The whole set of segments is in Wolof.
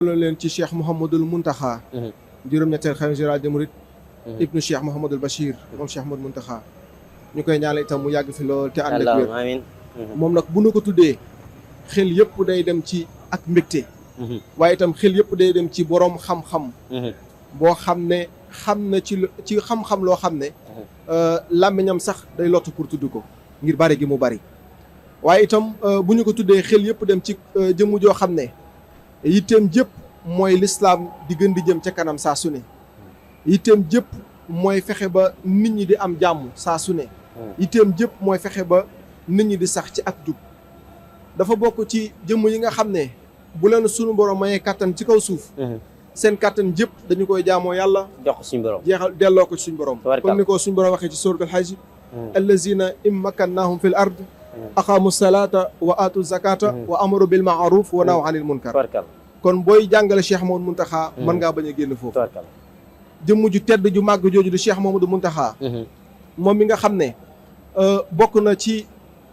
loolu leen ci Cheikh Mouhamadul Mountakha juróom-ñetteel xalifa général des mourides ibnu Cheikh Mouhamadul Bachir moom Cheikh Mouhamadul Mountakha ñu koy ñaanal itam mu yàgg fi lool te ànd ak wér amiin moom nag bu nu ko tuddee xel yëpp day dem ci ak mbégte waaye itam xel yëpp day dem ci boroom xam-xam boo xam ne xam na ci xam-xam loo xam ne làmmiñam sax day lottu pour tudd ko ngir bari gi mu bari waaye itam bu ñu ko tuddee xel yëpp dem ci jëmm joo xam ne yitteem jëpp mooy lislaam di gën di jëm ca kanam saa su ne yitteem jëpp mooy fexe ba nit ñi di am jàmm saa su ne yitteem jëpp mooy fexe ba nit ñi di sax ci ak jub dafa bokk ci jëmm yi nga xam ne bu leen sunu borom mayee kàttan ci kaw suuf seen kàttan jëpp dañu koy jaamoo yàlla jox ko suñu borom jeexal delloo ko ci suñu borom comme ni ko suñu borom waxee ci suratul hajj allazina immakannahum fil ard aqaamu salata wa aatu zakata wa amaru bil maaruf wa naw anil munkar kon booy jàngale Cheikh Mouhamadou Mountakha mën ngaa bañ a génn foofu jëmm ju tedd ju màgg jooju di Cheikh Mouhamadou Mountakha moom mi nga xam ne bokk na ci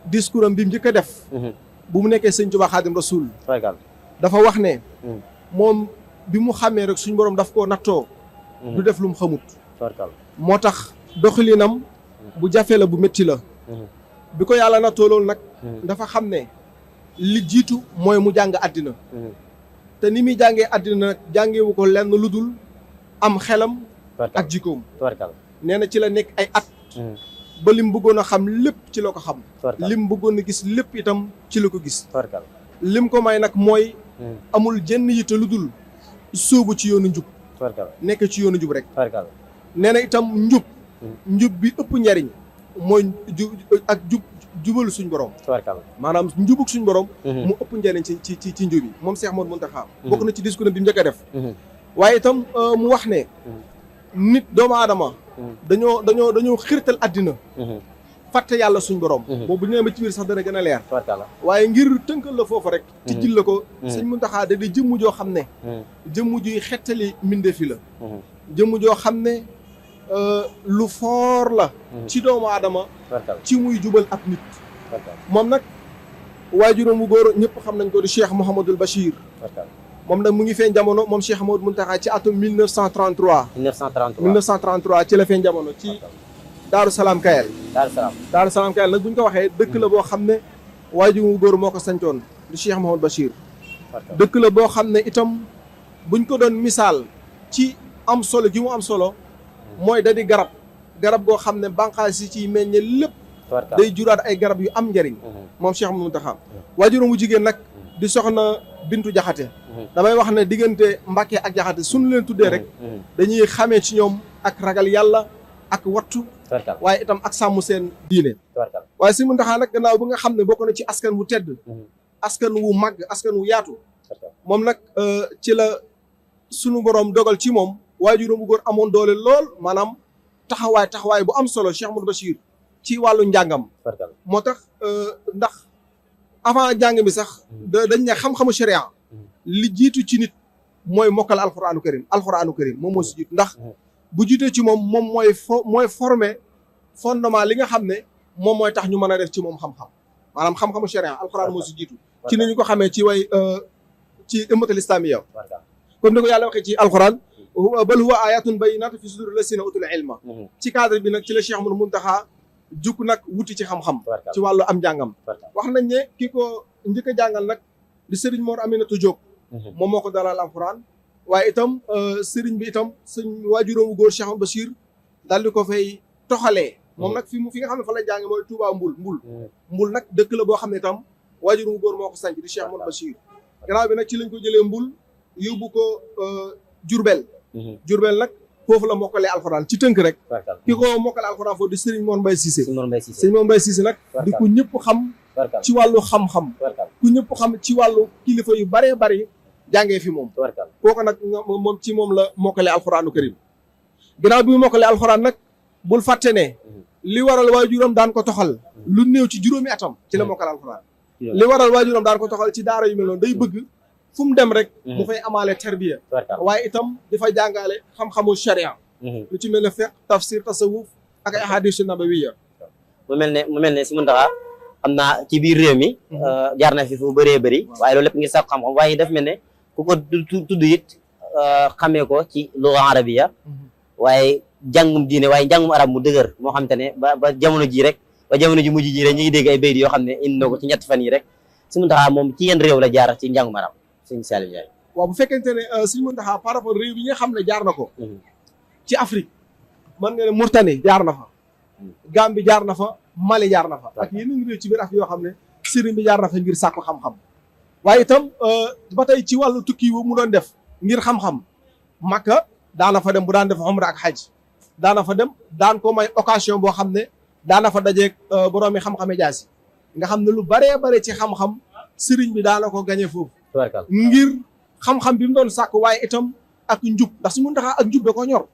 discours am bi mu njëkk a def bu mu nekkee sëñ Tuubaa Xaadim Rasuul dafa wax ne moom bi mu xamee rek suñu borom daf koo nattoo du def lu mu xamut moo tax doxalinam bu jafe la bu métti la bi ko yàlla nattoo loolu nag dafa xam ne li jiitu mooy mu jàng àddina te ni muy jàngee àddina nag jàngewu ko lenn lu dul am xelam ak jikkoom nee na ci la nekk ay at ba lim bëggoon a xam lépp ci la ko xam lim bëggoon a gis lépp itam ci la ko gis lim ko may nag mooy amul jenn yitte lu dul sóobu ci yoonu njub nekk ci yoonu njub rek nee na itam njub bi ëpp njariñ mooy jubalu suñ borom maanaam njubug suñ borom mu ëpp njariñ ci njub yi moom Cheikh Mouhamadou Mountakha bokk na ci discours bi mu njëkk a def waaye itam mu wax ne nit doomu aadama dañoo xirtal àddina fàtte yàlla suñ borom boobu ñëwee ba ci biir sax dana gën a leer waaye ngir tënkal la foofu rek tijjil la ko sëñ Mountakha da di jëmm joo xam ne jëmm juy xettali mbindeefi la jëmm joo xam ne lu foor la ci doomu aadama ci muy jubal ab nit moom nag waajuram bu góor ñëpp xam nañ ko di Cheikh Mouhamadul Bachir moom nag mu ngi feeñ jamono moom Cheikh Mouhamadou Mountakha ci atum 1933 ci la feeñ jamono ci Daaru Salaam Kayel Daaru Salaam Kayel nag bu ñu ko waxee dëkk la boo xam ne waajuram bu góor moo ko sancoon di Cheikh Mouhamadou Bachir dëkk la boo xam ne itam buñ ko doon misaal ci am solo gi mu am solo mooy da di garab goo xam ne bànqaas yi ciy meññe lépp day juraat ay garab yu am njariñ moom Cheikh Mouhamadou Mountakha waajuram bu jigéen nag di soxna Bintu Jaxate damay wax ne diggante Mbàkke ak Jaxate suñu leen tuddee rek dañuy xamee ci ñoom ak ragal yàlla ak wattu waaye itam ak sàmm seen diine waaye si Mountakha nag gannaaw bi nga xam ne bokk na ci askan wu tedd askan wu màgg askan wu yaatu moom nag ci la sunu borom dogal ci moom waajuram bu góor amoon doole lool maanaam taxawaay bu am solo Cheikh Mouhamadou Bachir ci wàllu njàngam moo tax ndax avant jàng mi sax dañ ne xam-xamu sharia li jiitu ci nit mooy mokkal alxuraanu karim moom moo si jiitu ndax bu jiitee ci moom mooy former fondement li nga xam ne moom mooy tax ñu mën a def ci moom xam-xam maanaam xam-xamu sharia alxuraan moo si jiitu ci ni ñu ko xamee ci ci ummatul islamiyya comme ni ko yàlla waxee ci alxuraan bal huwa ayatun bayyinatun fi suduri lasina utul ilma ci cadre bi nag ci la Cheikh Mouhamadou Mountakha juk nag wuti ci xam-xam ci wàllu am njàngam wax nañ ne ki ko njëkk a jàngal nag di Serigne Mor Aminata Diop moom moo ko dalal alxuraan waaye itam Serigne bi itam sëñ waajuróomu góor Cheikh Mouhamadou Bachir daal di ko fay toxalee moom nag fi nga xam ne fa la jànge mooy Touba Mbul nag dëkk la boo xam ne itam waajuróomu góor moo ko sanc di Cheikh Mouhamadou Bachir gannaaw bi nag ci lañ ko jëlee Mbul yóbbu ko Jurbel nag foofu la mokkalee alxuraan ci tënk rek ki ko mokkalee alxuraan foofu di Serigne Mor Mbaye Cissé Serigne Mor Mbaye Cissé nag di ku ñëpp xam ci wàllu xam-xam ku ñëpp xam ci wàllu kilifa yu bëree bëri jàngee fi moom kooku nag moom ci moom la mokkalee alxuraanu karim ginnaaw bi mu mokkalee alxuraan nag bul fàtte ne li waral waajuram daan ko toxal lu néew ci juróomi atam ci la mokkal alxuraan li waral waajuram daan ko toxal ci daara yu mel noonu day bëgg fu mu dem rek mu fay amaale tarbiya waaye itam di fa jàngale xam-xamu sharia lu ci mel ne fiqh tafsir tasawuf ak ay ahadis nabawiyya mu mel ne si Mountakha xam naa ci biir réew mi jaar na fi fu bëree bëri waaye loolu lépp ngir sàkku xam-xam waaye daf mel ne ku ko tudd it xamee ko ci lugha arabiya waaye jàngum diine waaye njàngum arab mu dëgër moo xam te ne ba jamono ji rek ba jamono ji mujj ji rek ñu ngi dégg ay bayt yoo xam ne indi na ko ci ñetti fan yi rek Sëñ Muntaxa moom ci yenn réew la jaar ci njàngum arab Sëñ Saliou Ndiaye. waaw bu fekkente ne Sëñ Muntaxa par rapport réew yi nga xam ne jaar na ko ci Afrique mën nga ne Mauritanie jaar na fa Gambie jaar na fa Mali jaar na fa ak yeneen réew ci biir Afrique yoo xam ne sëriñ bi jaar na fa ngir sàkku xam-xam waaye itam ba tey ci wàllu tukki wu mu doon def ngir xam-xam Makka daana fa dem bu daan def umra ak xaj daana fa dem daan ko may occasion boo xam ne daana fa dajeeg boroomi xam-xame jaasi nga xam ne lu baree bare ci xam-xam sëriñ bi daana ko gañe foofu ngir xam-xam bi mu doon sàkk waaye itam ak njub ndax Sëñ Muntaxa ak njub da ko ñor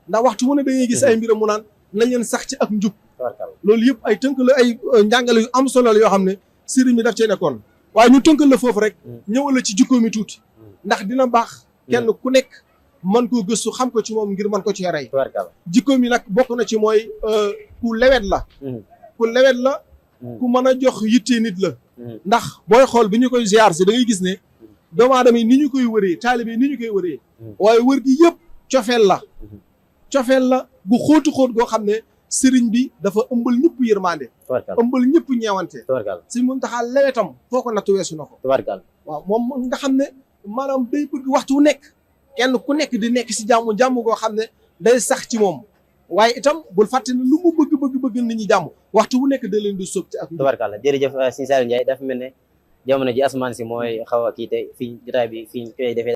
ndax waxtu mu ne da ngay gis ay mbiram mu naan nañ leen sax ci ak njub loolu yëpp ay tënk la ay njàngale yu am solo la yoo xam ne sëriñ bi daf cee nekkoon waaye ñu tënkal la foofu rek ñëwal la ci jikko mi tuuti ndax dina baax kenn ku nekk mën koo gëstu xam ko ci moom ngir mën ko ci rey jikko mi nag bokk na ci mooy ku lewet la ku mën a jox yitte nit la ndax booy xool bi ñu koy ziar si da ngay gis ne doomu aadama yi ni ñu koy wëree taalibe yi ni ñu koy wëree waaye wër gi yëpp cofeel la bu xóotu xóot goo xam ne sëriñ bi dafa ëmbal ñëpp yërmande ëmbal ñëpp ñeewante Sëñ Muntaxa lewetam foo ko nattu weesu na ko waaw moom nga xam ne maanaam day bëgg waxtu wu nekk kenn ku nekk di nekk si jàmm goo xam ne day sax ci moom waaye itam bul fàtte ne lu mu bëgg nit ñi jàmm waxtu wu nekk da leen di sóob ci ak tabarkàlla jërëjëf Sëñ Saliou Ndiaye dafa mel ne jamono ji asamaan si mooy xaw a kii te fii jotaay bi fii koy defee